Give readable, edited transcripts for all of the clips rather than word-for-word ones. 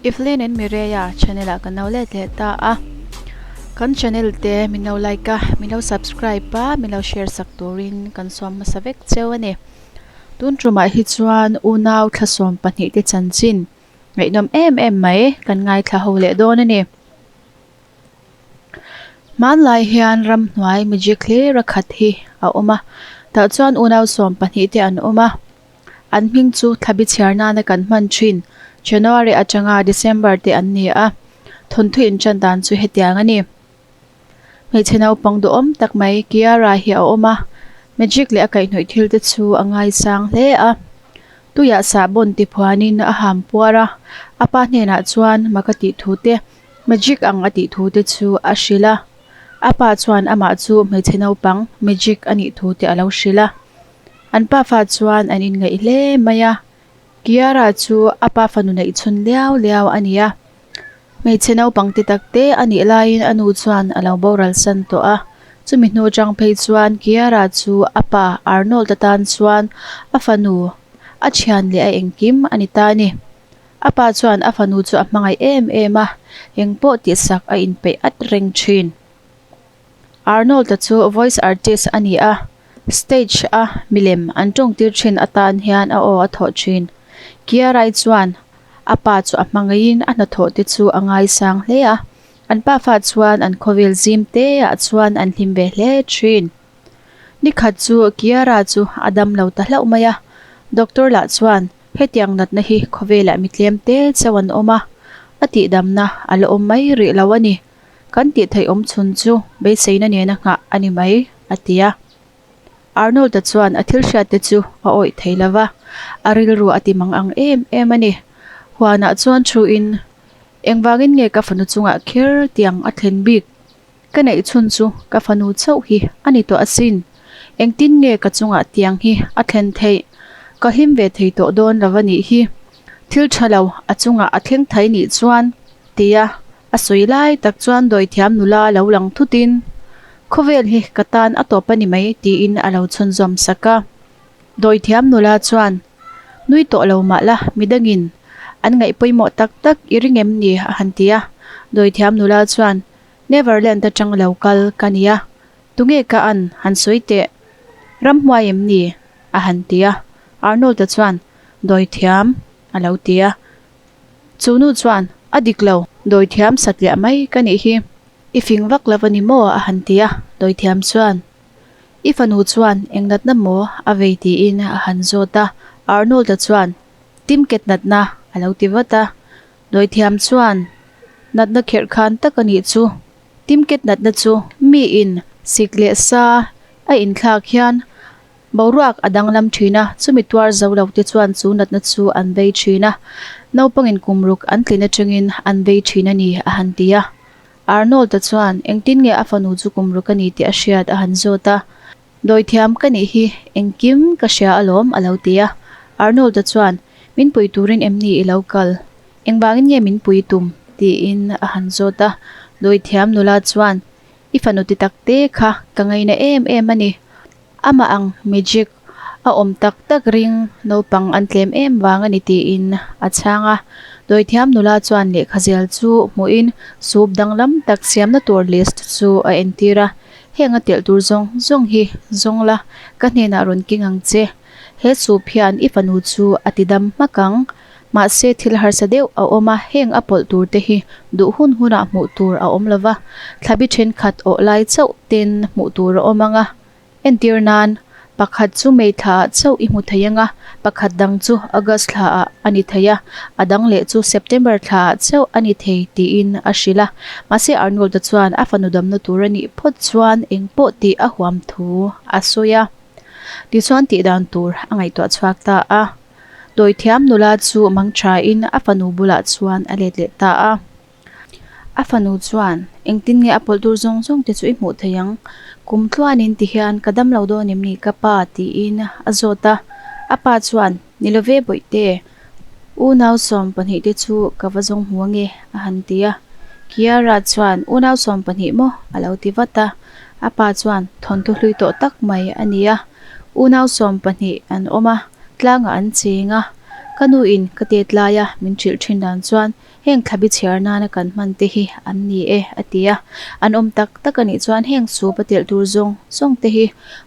Evelyn and Mireia channel ah kan lo let leh ta a, kan channel te min lo like a, min lo subscribe a, min lo share sak turin kan sawm hmasa vek cheu a ni. Tun tumah hi chuan unau thla 12 te chanchin ngaihnawm em em mai kan ngaithla ho leh dawn a ni. Hmanlai hian ramhnuai magic hlir a khat hi a awm a, tah chuan unau 12 te an awm a. An hming chu thlabi chhiar nana kan hman thin January atanga December te an ni a, thawnthu intan dan chu hetiang a ni. Hmeichhe naupang duhawm tak mai Kiara hi a awm a, magic leh a kaihhnawih thil te chu a ngaisang hle a. Tuiah sahbawn ti phuanin a ham puar a, a pa hnenah chuan mak a tih thu te, magic ang a tih thu te chu a hrilh a. A pa chuan amah chu hmeichhe naupang magic a nih thu te a lo hrilh a. An pafa chuan an inngaih hle mai a, Kiara chu a pa fanu neih chhun liau liau a ni a. Hmeichhe naupang ti tak te a nih laiin a nu chuan a lo boral san tawh a. Chumi hnu atang phei chuan Kiara chu a pa Arnold atan chuan a fanu, a thian leh a engkim a ni ta a ni. A pa chuan a fanu chu a hmangaih em em a, engpawh tihsak a inpeih at reng thin. Arnold-a chu voice artist a ni a, stage a milem an tawngtir thin atan hian a aw a thawh thin. Kiarai chuan a pa chu a hmangaihin a hnathawh te chu a ngaisang hle a, an pafa chuan an khawvel zim te ah chuan an hlim ve hle thin. Nikhat chu Kiara chu a dam lo ta hlauh mai a, doctor lah chuan hetiang natna hi khawvelah mi tlem te chauh an awm a, a tihdamna a la awm mai rih lo a ni. Kan tih theih awm chhun chu beiseina nena nghah a ni mai, a ti a. Arnold-a chuan a thil hriatte chu a awih thei lo va, a rilru a ti mang ang em em a ni. Huanah chuan thuin, Engvangin nge ka fanu chungah kher tiang a thlen bik? Ka neih chhun chu ka fanu chauh hi a ni tawh asin. Engtin nge ka chungah tiang hi a thlen theih? Ka hlim ve thei tawh dawn lo a nih hi. Thil tha lo a chungah a thleng thai nih chuan, tia A sawi lai tak chuan dawithiam nula lo lang thutin, Khawvel hi ka tan a tawp a ni mai tiin a lo chhunzawm sak a. Dawithiam nula chuan, Nui tawh lo mah la, midangin an ngaih pawimawh tak tak i ring em ni? a han ti a. Dawithiam nula chuan, Neverland atang lo kal ka nia, tunge ka an han sawi teh? Ramhmuai em ni? a han ti a. Arnold-a chuan, Dawithiam a lo ti a. Chu nu chuan, A dik lo, dawithiam satliah mai ka nih hi. I fing vak lo a ni maw? a han ti a. Dawithiam chuan, I fanu chuan eng natna maw a vei tiin a han zawt a. Arnold-a chuan, Timket natna a lo ti vat a. Dawithiam chuan, Natna kherh khan tak a nih chu. Timket natna chu miin sik leh sa a inthlak hian Boruak a danglam thin a, chumi tuar zo lo te chuan chu natna chu an vei thin a, naupangin kum ruk an tlin atangin an vei thin a ni, a han ti a. Arnold-a chuan engtin nge a fanu chu kum ruk a ni tih a hriat a han zawt a, Dawithiam ka nih hi, engkim ka hria alawm, a lo ti a. Arnold-a chuan, Min pui turin em ni i lo kal? Engvangin nge min pui tum? tiin a han zawt a. Dawithiam nula chuan, I fanu ti tak te kha ka ngaina em em a ni. Amah ang magic a awm tak tak ring naupang an tlem em vang a ni tiin a chhang a. Dawithiam nula chuan lehkha zel chu hmuhin soup danglam tak siamna tur list chu a entir a. Heng a telh tur zawng zawng hi zawng la, ka hnenah rawn keng ang che. He soup hian i fanu chu a ti dam hmak ang. Mahse thil harsa deuh a awm a, heng a pawlh tur te hi duh hun hunah hmuh tur a awm lova, thlabi thenkhat awh lai chauh ten hmuh tur a awm ang a. Entir nan, pakhat chu May thla ah chauh i hmu thei ang a, pakhat dang chu August thla ah a ni thei a, a dang leh chu September thla ah chauh a ni thei tiin a hrilh a. Mahse Arnold-a chuan a fanu damna tur a nih phawt chuan engpawh tih a huam thu a sawi a. Tichuan tih dan tur a ngaihtuah chhuak ta a. Dawithiam nula chu mang thain a fanu bulah chuan a let leh ta a. A fanu chuan, Engtin nge a pawlh tur zawng zawng te chu i hmuh thei ang? Kum tluanin ti hian ka dam lo dawn em ni ka pa? tiin a zawt a. A pa chuan, Ni lo ve bawihte, unau 12 te chu ka va zawng hmu ange, a han ti a. Kiara chuan, Unau 12 maw? a lo ti vat a. A pa chuan, Thawnthu hlui tawh tak mai a ni a. Unau 12 an awm a, tlangah an cheng a. Ka nuin ka tet laia min hrilh thin dan chuan. Heng thlabi chhiar nana kan hman te hi an ni e, a ti a. An awm tak tak a nih chuan heng soup a telh tur zawng zawng te hi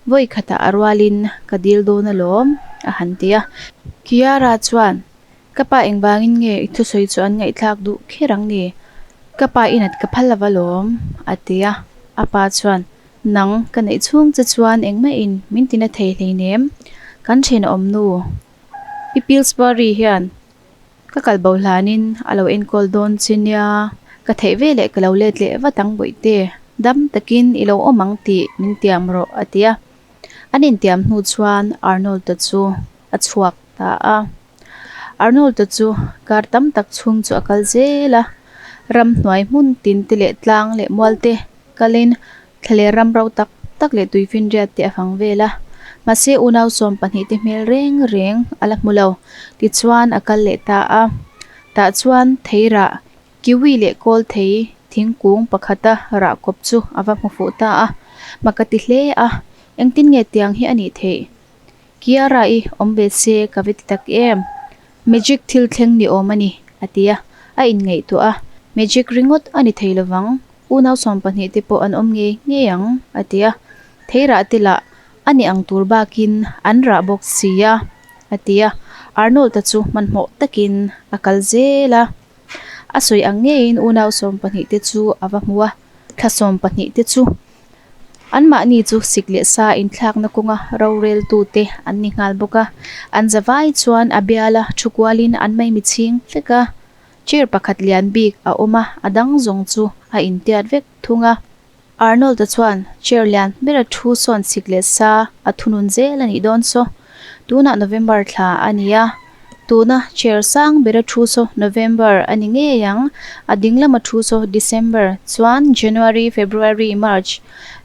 vawi khatah a rualin ka dil dawn alawm, a han ti a. Kiara chuan, Ka pa engvangin nge i thusawi chu an ngaihthlak duh kher ang ni? Ka pa i nat ka phal lova lawm, a ti a. A pa chuan, Nang, ka neih chhung che chuan engmahin min tina thei hleinem. Kan thenawm nu, Pi Pillsbury hian ka kal bo hlanin a lo enkawl dawn che nia, ka theih veleh ka lo let leh vat ang bawihte, dam takin i lo awm ang tih min tiam rawh, a ti a. An intiam hnu chuan Arnold-a chu a chhuak ta a. Arnold-a chu kar tam tak chhung chu a kal zel a, ramhnuai hmun tin te leh tlang leh mual te kalin thla leh ram ro tak tak leh tuifinriat te a fang vel a. Mahse unau 12 te hmel reng reng a la hmu lo. Tichuan a kal leh ta a. Tah chuan theirah kiwi leh kawl thei thingkung pakhata rah kawp chu a va hmu fuh ta a. Mak a ti hle a, engtin nge tiang hi a nih theih? Kiara i awm ve se ka ve ti tak em? Magic thil thleng ni awm a ni, a ti a, a inngaihtuah a. Magic ringawt a ni thei lovang, unau 12 te pawh an awm ngei ngei ang, a ti a. Theirah te lah a ni ang tur bakin an rah bawk si a, a ti a. Arnold-a chu hmanhmawh takin a kal zel a. A sawi ang ngeiin unau 12 te chu a va hmu a, thla 12 te chu Anmahni chu sik leh sa inthlakna kawnga roreltute an ni nghal bawk a, an zavai chuan a biala thu kualin an maimi chhing vek a. Chair pakhat lian bik a awm a, a dang zawng chu a intiat vek thung a. Arnold-a chuan chair lian bera thu sawn sik leh sa a thunun zel a nih dawn saw. Tunah November thla a ni a, tuna chair sang bera thu saw November a ni ngei ang, a ding lama thu saw December, chuan January, February, March,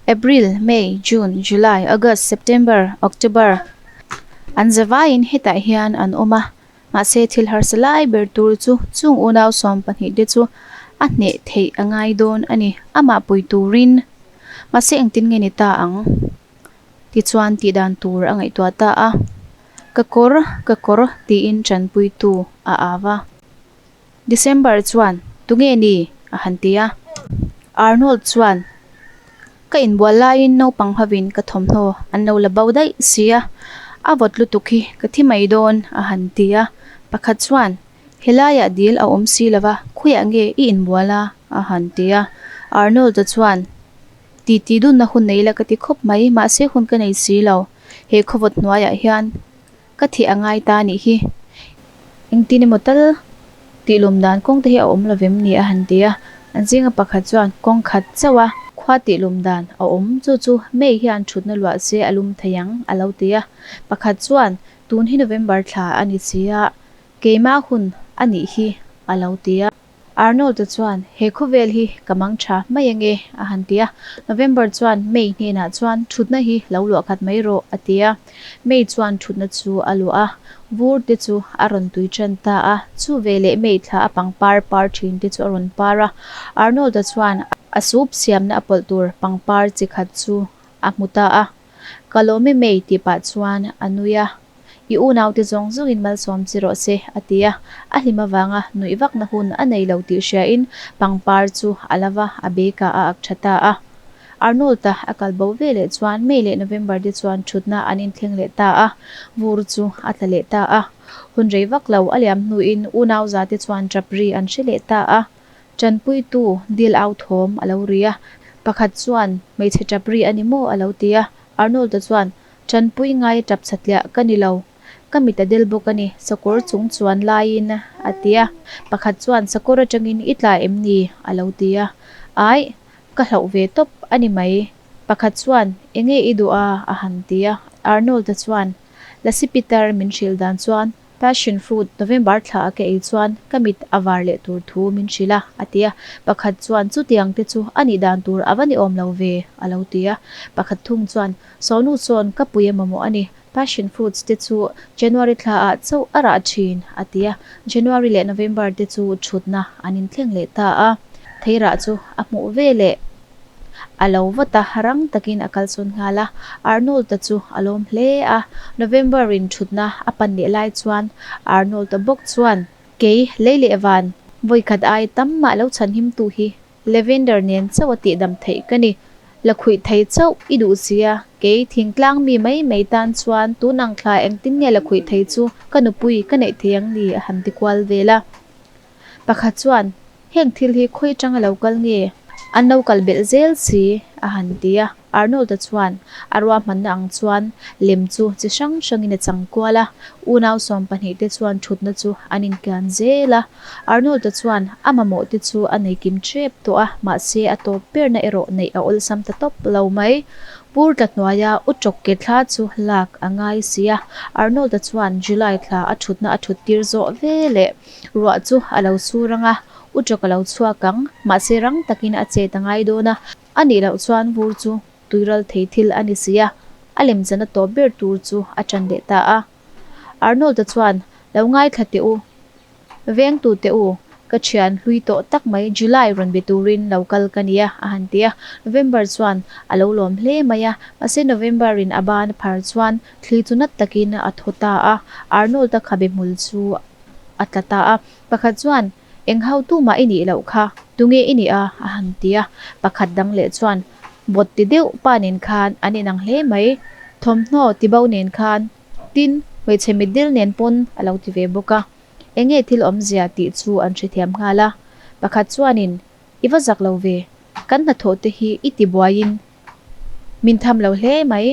April, May, June, July, August, September, October an zavaiin hetah hian an awm a, mahse thil harsa lai ber tur chu chung unau 12 te chu a hneh theih a ngai dawn a ni, amah pui turin. Mahse engtin nge ni ta ang? Tichuan tih dan tur a ngaihtuah ta a, Ka kawr, ka kawr tiin tanpuitu a au a. December chuan, Tunge ni? a han ti a. Arnold chuan, Ka inbual laiin naupang hovin ka thawmhnaw an lo la bo daih si a, a vawt lutuk hi ka thi mai dawn a han ti a. Pakhat chuan, Helaiah dil a awm si lova, khawiah nge i inbual a? a han ti a. Arnold-a chuan, Titi dunna hun nei la ka ti khawp mai, mahse hun ka nei si lo. He khawvawt hnuaiah hian ka thih a ngai ta anih hi. Engtin emaw tal tihlum dan kawng te hi a awm lo vem ni a han ti a. An zinga pakhat chuan kawng khat chauh a khua tihlum dan a awm, chu chu May hian thutna luah se a lum thei ang a lo ti a. Pakhat chuan tun hi November thla a ni si a, keimah hun a nih hi a lo ti a. Arnold-a chuan, He khawvel hi ka mang tha mai ange, a han ti a. November chuan May hnenah chuan, Thutna hi lo luah khat mai rawh, a ti a. May chuan thutna chu a luah a, vur te chu a rawn tui tan ta a. Chu veleh May thla a pangpar par thin te chu a rawn par a. Arnold-a chuan a soup siamna a pawlh tur pangpar chi khat chu a hmu ta a. Ka lawm e May tih pah chuan a nui a. I unaute zawng zawngin malsawm chi rawh se, a ti a. A hlim avanga nuih vakna hun a nei lo tih hriain pangpar chu a la va, a beka a ak tha ta a. Arnold-a a kal bo ve leh chuan May leh November te chuan thutna an inthleng leh ta a, vur chu a tla leh ta a. Hun rei vak lo a liam hnuin unau zate chuan tap ri an hre leh ta a. Tanpuitu dil au thawm a lo ri a, pakhat chuan hmeichhe tap ri a ni maw a lo ti a. Arnold-a chuan Tanpui ngai tap satliah ka ni lo, ka mit a del bawk a ni, sakawr chung chuan laiin a ti a. Pakhat chuan sakawr atangin i tla em ni? a lo ti a. Aih, ka hlauh ve tawp a ni mai. Pakhat chuan enge i duh a? a han ti a. Arnold-a chuan Lasi Peter min hrilh dan chuan Passion fruit November thla a ka ei chuan ka mit a var leh tur thu min hrilh a, a ti a. Pakhat chuan chutiang te chu a nih dan tur a va ni awm lo ve, a lo ti a. Pakhat thung chuan Sawnu sawn ka pui a mamawh a ni, passion fruits te chu January thla ah chauh a rah thin, a ti a. January leh November te chu thutna an inthleng leh ta a. Theirah chu a hmuh ve leh. A lo vat a, rang takin a kalsawn nghal a. Arnold-a chu a lawm hle a. November-in thutna a pan leh lai chuan Arnold-a bawk chuan, Kei, lei leh van Vawikhat ai tam mah lo chhanhimtu hi Lavender nen chauh a tihdam theih ka ni. Lakhuih thei chauh i duh si a, kei thingtlang mi mai mai tan chuan tun ang thla engtin nge lakhuih thei chu ka nupui ka neih thei ang ni a han ti kual vel a. Pakhat chuan, Heng thil hi khawi atanga lo kal nge? An lo kal belh zel si a han ti a. Arnold-a chuan a ruahmanna ang chuan lem chu chi hrang hrangin a chang kual a, unau sawmpahnihte chuan thutna chu an inkian zel a. Arnold-a chuan a mamawh te chu a nei kim tep tawh a, mahse a tawp berna erawh neih a awlsam ta tawp lo mai. Pur tla hnuaia u tawk ke thla chu lak a ngai si a, Arnold-a chuan July thla a thutna a thut tir zawh ve leh ruah chu a lo sur ang a, u tawk a lo chhuak ang, mahse rang takin a chet a ngai dawn a. A nih loh chuan vur chu tuiral thei thil a ni si a, a lemchana tawp ber tur chu a ṭan leh ta a. Arnold-a chuan, Lo ngaithla teh u, vengtu teh u, ka ṭhian hlui tawh tak mai July rawn be turin lo kal ka nia, a han ti a. November chuan a lo lawm hle mai a, mahse November-in a ban phar chuan thli chu nat takin a thaw ta a, Arnold-a khabe hmul chu a tla ta a. Pakhat chuan, Eng hautu mah i nih loh kha, tunge i nih a? a han ti a. Pakhat dang leh chuan, Bawt ti deuh pa nen khan an inang hle mai, thawmhnaw ti bo nen khan, tin, hmeichhe mitdil nen pawn a lo ti ve bawk a. Enge thil awmzia tih chu an hrethiam nghal a. Pakhat chuanin, I va zak lo ve, kan hnathawh te hi i ti buaiin Min tham lo hle mai,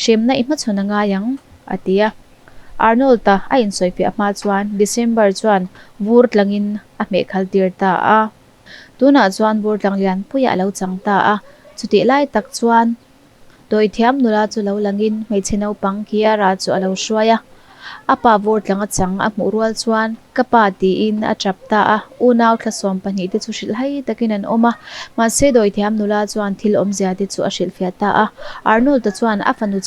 hremna i hmachhawn a ngai ang, a ti a. Arnold-a a insawifiah hma chuan December chuan vur tlangin a hmeh khal tir ta a. Tunah chuan vur tlang lianpuiah a lo chang ta a, chutih lai tak chuan dawithiam nula chu lo langin hmeichhe naupang Kiara chu a lo hruai a. A pa vur tlang a chang a hmuh rual chuan Ka pa tiin a tap ta a, unau thla 12 te chu hrilhhai takin an awm a, mahse dawithiam nula chuan thil awmzia te chu a hrilhfiah ta a. Arnold-a chuan a fanu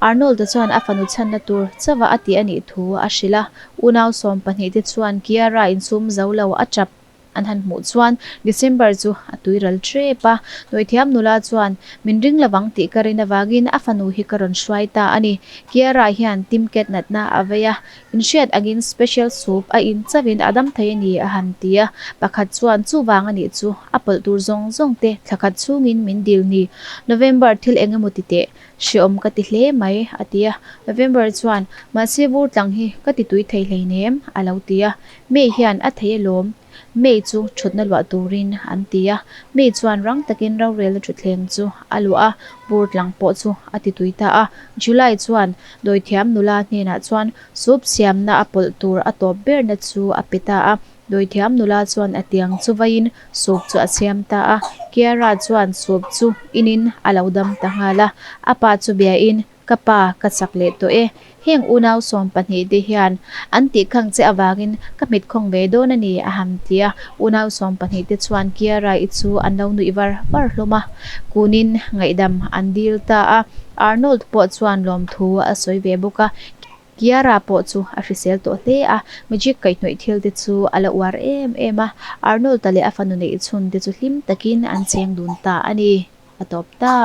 Arnold-a chuan a fanu chhanna tur chauha a tih a nih thu a hrilh a, unau 12 te chuan Kiara insum zo lo a tap An han hmuh chuan December chu a tui ral tep a, Dawithiam nula chuan min ring lovang tih ka rin avangin a fanu hi ka rawn hruai ta a ni. Kiara hian Timket natna a vei a, inhriat angin special soup a in chauhin a dam thei a ni a han ti a, pakhat chuan chuvang a nih chu a pawlh tur zawng zawng te thla khat chhungin min dil ni. November thil eng emaw ti teh hreawm ka ti hle mai a ti a, November chuan mahse vur tlang hi ka ti tui thei hleinem a lo ti a, May hian a thei alawm. May chu thutna luah turin an ti a. May chuan rang takin rorelna thutthleng chu a luah a, bur tlang pawh chu a ti tui ta a. July chuan dawithiam nula hnenah chuan soup siamna a pawlh tur a tawp berna chu a pe ta a. Dawithiam nula chuan a tiang chu vaiin soup chu a siam ta a. Kiara chuan soup chu inin a lo dam ta nghal a. A pa chu biain Ka pa, ka chak leh tawh e. Heng unau 12 te hian an tih khang che avangin ka hmet khawng ve dawn a ni, a han ti a. Unau 12 te chuan Kiara-i chu an lo nuih var var hlawm a. Kunin ngaihdam an dil ta a. Arnold pawh chuan lawmthu a sawi ve bawk a. Kiara pawh chu a hrisel tawh hle a, magic kaihhnawih thil te chu a la uar em em a. Arnold-a leh a fanu neih chhun te chu hlim takin an cheng dun ta a ni. A tawp ta.